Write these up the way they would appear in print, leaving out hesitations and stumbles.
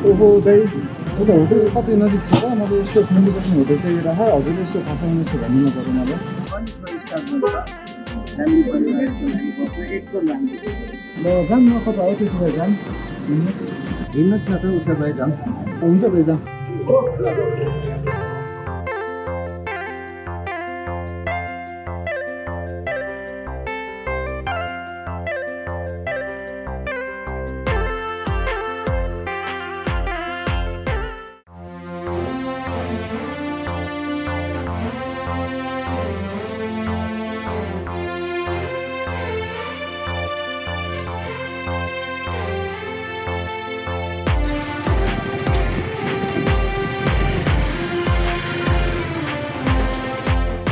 ओहो दाइ उता होटल कति नजिक छ र मैले यसो फ्यामिली बस्ने होटल चाहिँ राख हजुरले यसो थाहा छ भने यसो भनिदिनु पर्यो मलाई ल जाऊँ न कता हो त्यसो भए जाऊँ हिँड्नुहोस् न त उसो भए जाऊँ हुन्छ भाइ जाऊँ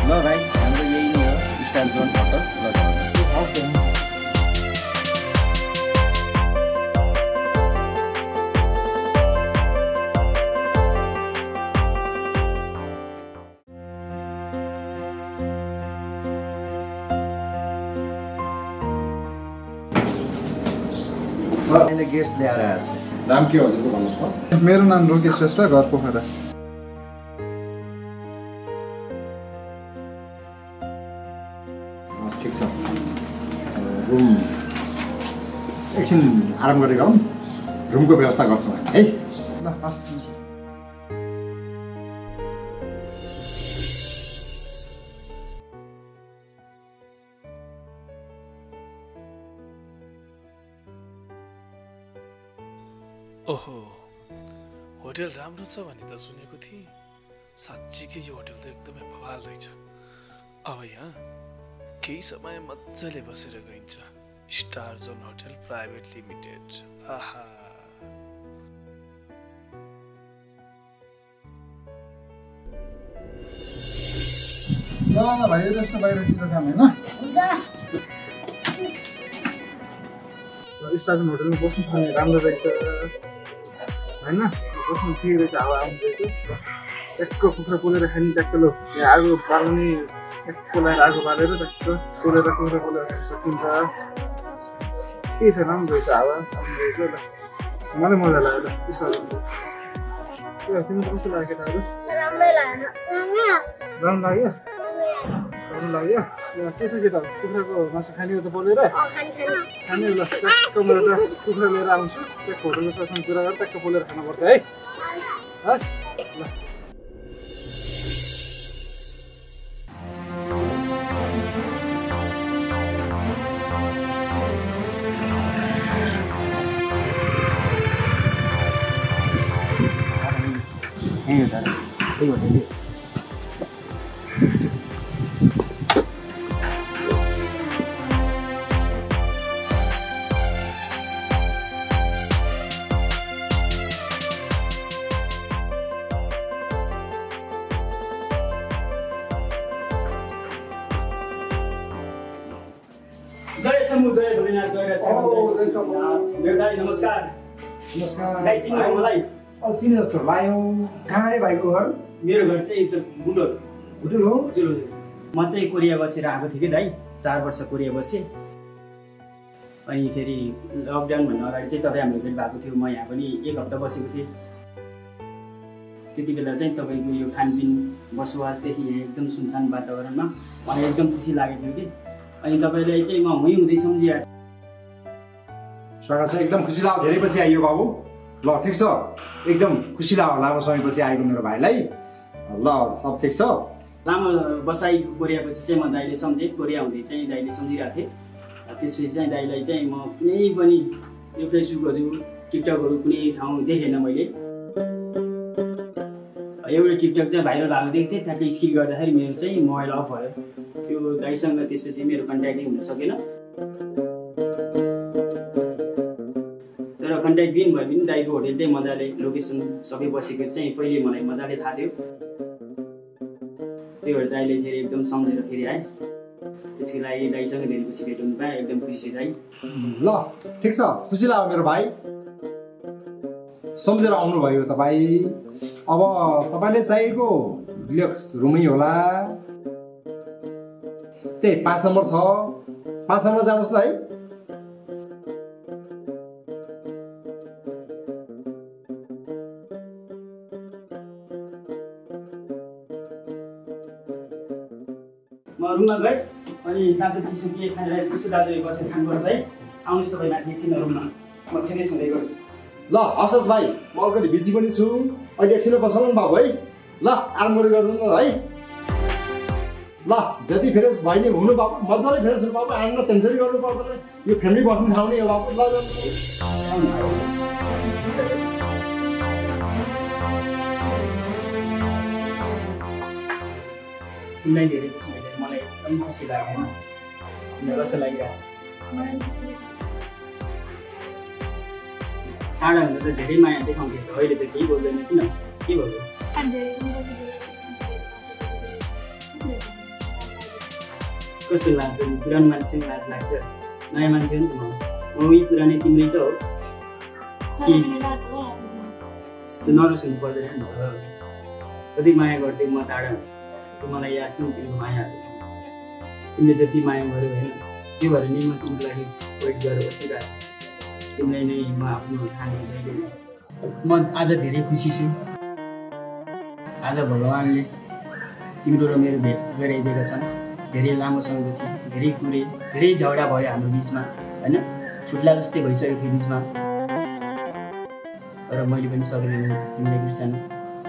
ल भाइ हाम्रो यही नै हो स्टाइल जोन होटल ल हस् त हुन्छ सर मैले गेस्ट ल्याएर आएको छु नाम के हजुरको भन्नुहोस् त मेरो नाम रोकेश श्रेष्ठ घर पोखरा ठिक छ रुम एकछिन आराम गरेर आउँ रुमको व्यवस्था गर्छौँ हामी है ल हस् हुन्छ ओहो होटल राम्रो छ भन्ने त सुनेको थिएँ साँच्चीकै यो होटल त एकदमै बवाल रहेछ अब यहाँ केही समय मजाले बसेर गइन्छ star zone hotel private limited आहा ल भाइ जस्तो बाहिरतिर जाऊँ होइन स्टार होटलमा बस्नु छ राम्रो रहेछ होइन बस्नु ठिक रहेछ हावा आउँदैछ ट्याक्क कुखुरा पोलेर खाने ट्याक्क लो यहाँ आगो बाल्ने ट्याक्क लगाएर आगो बालेर ट्याक्क पोलेर कुखुरा पोलेर खान सकिन्छ के छ राम्रो रहेछ हावा आउँदो रहेछ ल मलाई मजा लाग्यो ल स्टार तिमीलाई कस्तो लाग्यो केटाहरू राम्रो लाग्यो राम्रो लाग्यो के छ केटाहरू कुखुराको मासु खाने हो त पोलेर खाने ल ट्याक्क म एउटा कुखुरा लिएर आउँछु ट्याक्क होटलको सरसँग कुरा गरेर ट्याक्क पोलेर खानुपर्छ है हस् ल यही हो जाने त्यही होटल जय शम्भु जय भोलेनाथ जय दाइ नमस्कार नमस्कार दाइ चिन्नु मलाई चिने जस्तो लाग्यो कहाँ अरे भाइको घर मेरो घर चाहिँ बुटोल होटल हो हजुर हजुर म चाहिँ कोरिया बसेर आएको थिएँ कि दाइ 4 वर्ष कोरिया बसेँ अनि फेरि लकडाउन भन्नु अगाडि चाहिँ तपाईँ हाम्रो भेट भएको थियो म यहाँ पनि 1 हप्ता बसेको थिएँ त्यति बेला चाहिँ तपाईँको यो खानपिन बसोबासदेखि यहाँ एकदम सुनसान वातावरणमा मलाई एकदम खुसी लागेको थियो कि अनि तपाईँलाई चाहिँ म हुँदै सम्झिरहेको स्वागत छ एकदम खुसी लाग्यो धेरै पछि आइयो बाबु ल ठिक छ एकदम खुसी लाग्यो लामो समयपछि आएको मेरो भाइलाई ल सब ठिक छ लामो बसाइको कोरियापछि चाहिँ म दाइले सम्झेँ कोरिया हुँदै चाहिँ दाइले सम्झिरहेको थिएँ त्यसपछि चाहिँ दाइलाई चाहिँ म कुनै पनि यो फेसबुकहरू टिकटकहरू कुनै ठाउँ देखेन मैले एउटा टिकटक चाहिँ भाइरल भएको देखेको थिएँ ट्याक्कै स्किप गर्दाखेरि मेरो चाहिँ मोबाइल अफ भयो त्यो दाइसँग त्यसपछि मेरो कन्ट्याक्टै हुन सकेन तर कन्ट्याक्ट दिन भए पनि दाइको होटल चाहिँ मजाले लोकेसन सबै बसेको चाहिँ पहिले मलाई मजाले थाहा थियो त्यही भएर दाइले फेरि एकदम सम्झेर फेरि आएँ त्यसको लागि दाइसँग धेरै पछि भेट हुनु पाएँ एकदम खुसी छु दाइ ल ठिक छ खुसी लाग्यो मेरो भाइ सम्झेर आउनुभयो तपाईँ अब तपाईँले चाहिएको डिलक्स रुमै होला त्यही 5 नम्बर छ 5 नम्बर जानुहोस् न है म रुममा गएँ अनि तातो चिसो के खाएर चिसो दाजु बसेर खानुपर्छ है आउनुहोस् तपाईँ माथि एकछिन रुममा म एकछिन सुन्दै गर्छु ल हस् भाइ म अलिकति बिजी पनि छु अहिले एकछिन बसौँ न बाबु है ल आराम गरेर गर्नु न है ल जति फ्रेस भयो नि हुनु बाबु मजाले फ्रेस हुनु बाबु आउनु टेन्सन गर्नु पर्दैन यो फ्यामिली बस्नु ठाउँ नि हो बाबु ल तिमीलाई धेरै खुसी भेटेर मलाई एकदम खुसी लाग्यो तिमीलाई कस्तो लागिरहेछ टाढा हुँदा त धेरै माया देखाउँथ्यो अहिले त केही बोल्दैन किन के भयो कस्तो लाग्छ पुरानो मान्छे लाज लाग्छ नयाँ मान्छे नि त म यही पुरानै तिम्रै त हो त्यस्तो नरुस्नु पर्दैन नि कति माया गर्थ्यौ म टाढा मलाई याद छ तिम्रो मायाहरू तिमीले जति माया गर्यो होइन त्यो भएर नै म तिम्रो लागि वेट गरेर बसिरहेको तिमीलाई नै म आफ्नो खाने म आज धेरै खुसी छु आज भगवान्ले तिम्रो र मेरो भेट गराइदिएका छन् धेरै लामो समयपछि धेरै कुरे धेरै झगडा भयो हाम्रो बिचमा होइन छुट्ला जस्तै भइसकेको थियो बिचमा तर मैले पनि सकिनँ तिमीलाई बिर्सनु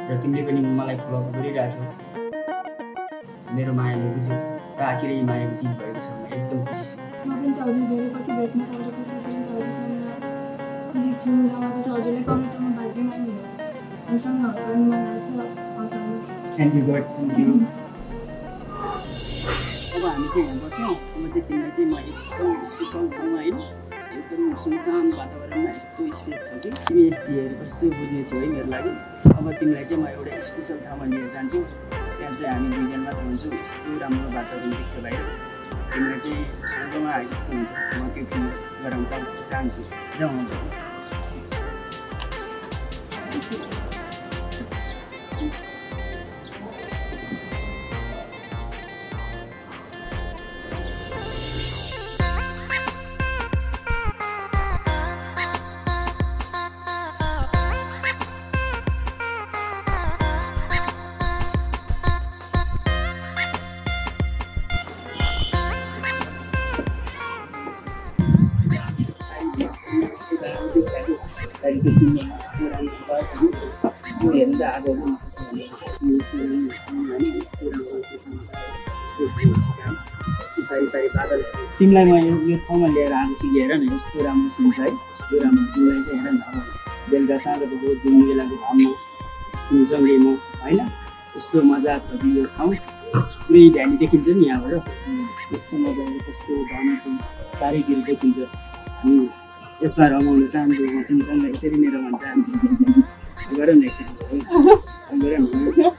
र तिमीले पनि मलाई फलो गरिरहेको मेरो मायाले बुझ्यो र आखिरै मायाको जित भएको छ म एकदम खुसी छु thank you god thank you अब हामी चाहिँ यहाँ बस्छौँ अब चाहिँ तिमीलाई चाहिँ म एकदम स्पेसल ठाउँमा होइन एकदम सुनसान वातावरणमा यस्तो स्पेस छ कि तिमी यस्तो कस्तो बुझ्ने छौ है मेरो लागि अब तिमीलाई चाहिँ म एउटा स्पेसल ठाउँमा लिएर जान्छु त्यहाँ चाहिँ हामी दुईजना मात्र हुन्छौँ यस्तो राम्रो वातावरण देख्छ बाहिर तिमीलाई चाहिँ स्वर्गमा आए जस्तो हुन्छ म त्यो फिल गराउन चाहन्छु जाउँ तिमीलाई म यो ठाउँमा लिएर आएको छु हेर न यस्तो राम्रो सिन छ है यस्तो राम्रो तिमीलाई चाहिँ हेर न अब बेलुका साँझको बहुत घुम्ने बेलाको घाममा तिमीसँगै म होइन यस्तो मजा छ यो ठाउँ पुरै भ्याली देखिन्छ नि यहाँबाट यस्तो मजा कस्तो घाम छ चारैतिर देखिन्छ हामी यसमा रमाउन चाहन्छु म तिमीसँग यसरी नै रमाउन चाहन्छु गर न एकचोटि गर न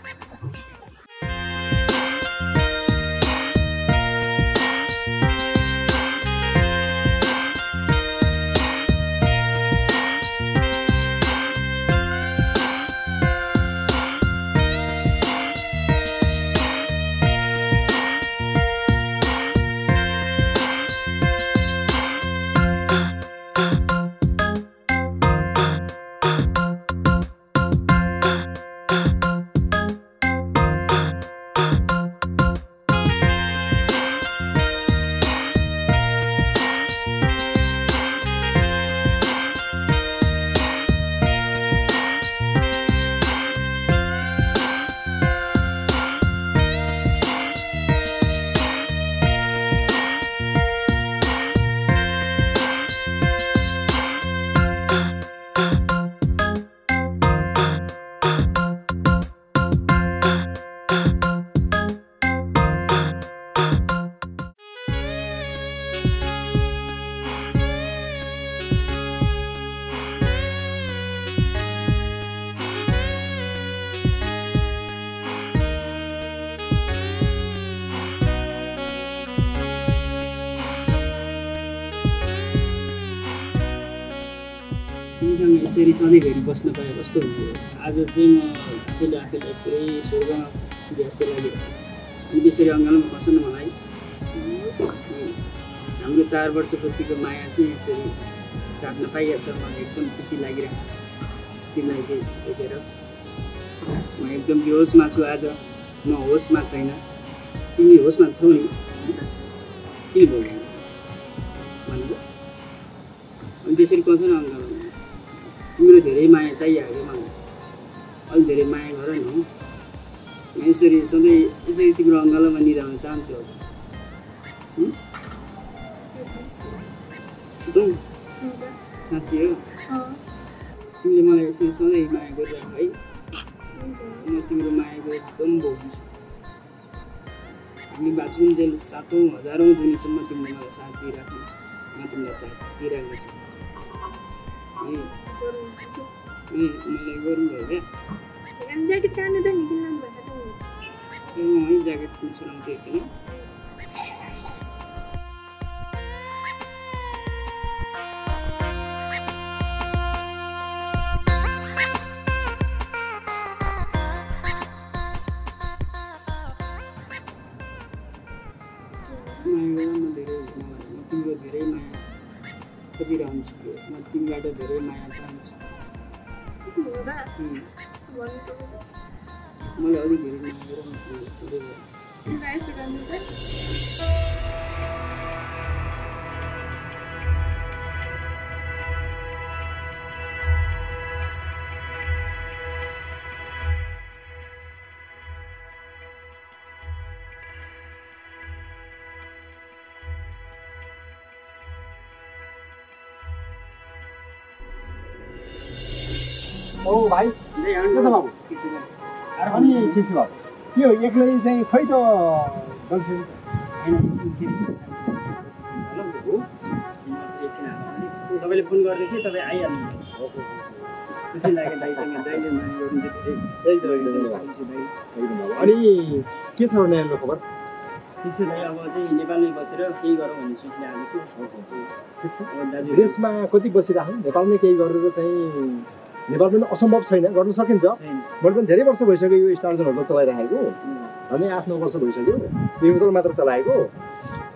तिमीसँग यसरी सधैँभरि बस्न पाए कस्तो हुन्थ्यो आज चाहिँ म आफैले पुरै स्वर्गमा जस्तो लाग्यो अनि त्यसरी अङ्गालोमा बस्न मलाई हाम्रो 4 वर्षपछिको माया चाहिँ यसरी साट्न पाइहाल्छ मलाई एकदम खुसी लागिरहेको तिमीलाई देखेर म एकदम बेहोसमा छु आज म होसमा छैन तिमी होसमा छौ नि किन बोल्दैन भनेको अनि त्यसरी कसो न अङ्कल तिम्रो धेरै माया चाहिहाल्यो मलाई अलिक धेरै माया गर न हौ यसरी सधैँ यसरी तिम्रो अङ्गालोमा निधाउन चाहन्छु सुतौँ साँच्ची हो तिमीले मलाई यसरी सधैँ माया गरिराख है म तिम्रो मायाको एकदम भोगी छु हामी बाँचुन् जेल 7,000 दिनसम्म तिमीले मलाई साथ दिइराख्नु म तिमीलाई साथ दिइराख्नेछु मलाई गरौँ भयो क्या ज्याकेट काट्नु त निक्लिनु भएको है ज्याकेट चलाउँथेँ एकछिन तिम्रो धेरै माया खोजिरहन्छु म तिमीबाट धेरै माया चाहन्छु मलाई अलिक धेरै माया गराउनु सधैँ ओ भाइ के छ बाबु अनि ठिक छ बाबु के हो एक्लै चाहिँ खै त गर्लफ्रेन्ड तपाईँले फोन गर्दै थियो तपाईँ आइहाल्नु खुसी लाग्यो दाइसँग दाइले माया गर्नुहुन्छ अनि के छ नयाँ खबर ठिक छ दाइ अब चाहिँ नेपालमै बसेर केही गरौँ भन्ने सोचले आएको छु ठिक छ विदेशमा कति बसिराख्नु नेपालमै केही गरेर चाहिँ नेपालमा असम्भव छैन गर्न सकिन्छ मैले पनि धेरै वर्ष भइसक्यो यो स्टार जोन होटल चलाइराखेको अनि 8-9 वर्ष भइसक्यो यो होटल मात्र चलाएको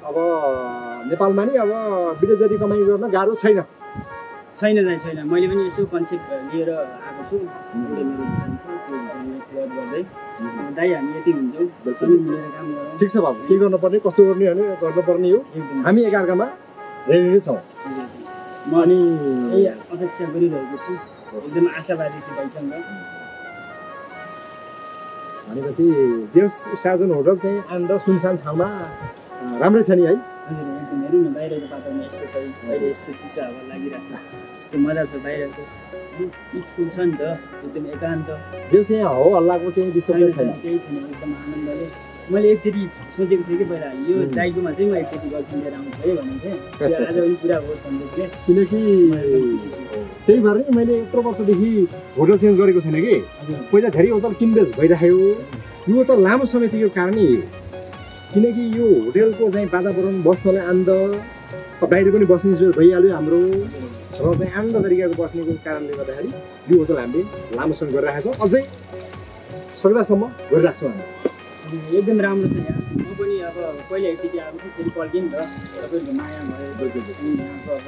अब नेपालमा नि अब विदेशरी कमाइ गर्न गाह्रो छैन दाइ छैन मैले पनि यसो कन्सेप्ट लिएर आएको छु मेरो दोकान छ त्यो गर्दै दाइ हामी यति हुन्छौँ सबै मिलेर काम गरौँ ठिक छ बाबु के गर्नुपर्ने कस्तो गर्ने भने गर्नुपर्ने हो हामी एकाअर्कामा रेडी नै छौँ म अनि यही अपेक्षा गरिरहेको छु एकदम आशावादी छु दाइसँग भनेपछि जेस स्टार होटल चाहिँ आएर सुनसान ठाउँमा राम्रै छ नि है हजुर एकदम हेर्नु न बाहिरको वातावरण यस्तो छ बाहिर यस्तो चिसो हावा लागिरहेको छ यस्तो मजा छ बाहिरको पिसफुल छ नि त एकदम एकान्त जेस यहाँ हो हल्लाको चाहिँ त्यस्तो केही छैन एकदम आनन्दले मैले एकचोटि सोचेको थिएँ कि पहिला यो दाइकोमा चाहिँ म एकचोटि गर्लफ्रेन्ड लिएर आउँछु है भनेको थिएँ आज पनि पुरा भयो सम्झेको थिएँ किनकि त्यही भएर नि मैले यत्रो वर्षदेखि होटल चेन्ज गरेको छैन कि पहिला धेरै होटल किनबेच भइराख्यो यो त लामो समय थियो कारण नि किनकि यो होटलको चाहिँ वातावरण बस्नलाई आनन्द बाहिर पनि बस्ने स्पेस भइहाल्यो हाम्रो र चाहिँ आनन्द तरिकाको बस्नेको कारणले गर्दाखेरि यो होटल हामीले लामो समय गरिरहेको छौँ अझै सक्दासम्म गरिराख्छौँ हामी एकदम राम्रो छ यहाँ म पनि अब पहिला एकचोटि आएको थिएँ फेरि पल्टिएँ नि त तपाईँको माया भयो यहाँको अब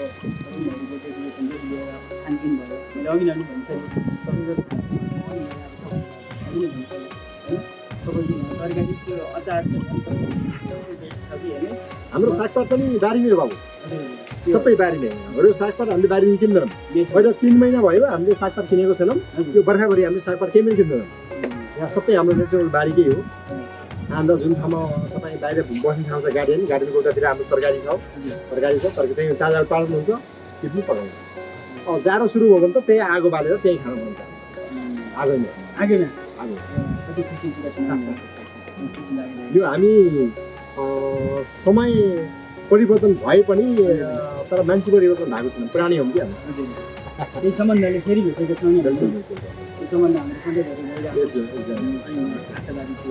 डेकोरेसन लिएर खानपिन भयो मैले अघि नै भनिसकेँ तपाईँको तरकारी त्यो अचार छ कि हेर्नु हाम्रो सागपात पनि बारीमै हो बाबु सबै बारीमै हाम्रो सागपात हामीले बारीमा किन्दैनौँ पहिला 3 महिना भयो हामीले सागपात किनेको छैनौँ त्यो बर्खाभरि हामीले सागपात केही पनि किन्दैनौँ यहाँ सबै हाम्रो नेचुरल बारीकै हो अन्त जुन ठाउँमा तपाईँ बाहिर बस्ने ठाउँ छ गार्डनको उतातिर हाम्रो तरकारी छ तरकारी त्यही ताजा पाल्नुहुन्छ त्यो पनि पकाउँछ अब जाडो सुरु भयो भने त त्यही आगो बालेर त्यही खानु पर्छ आगोमा आगो यो हामी समय परिवर्तन भए पनि तर मान्छे परिवर्तन भएको छैन पुरानै हो कि हामी त्यही सम्बन्धले फेरि भेटेको छौँ नि त्यो सम्बन्ध हाम्रो सधैँ भेटेर आशावादी छु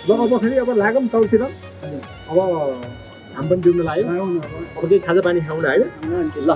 ल अब फेरि अब लागौँ तलतिर अब घाम पनि डुब्न लाग्यो अब केही खाजा पानी खाउँ न होइन ल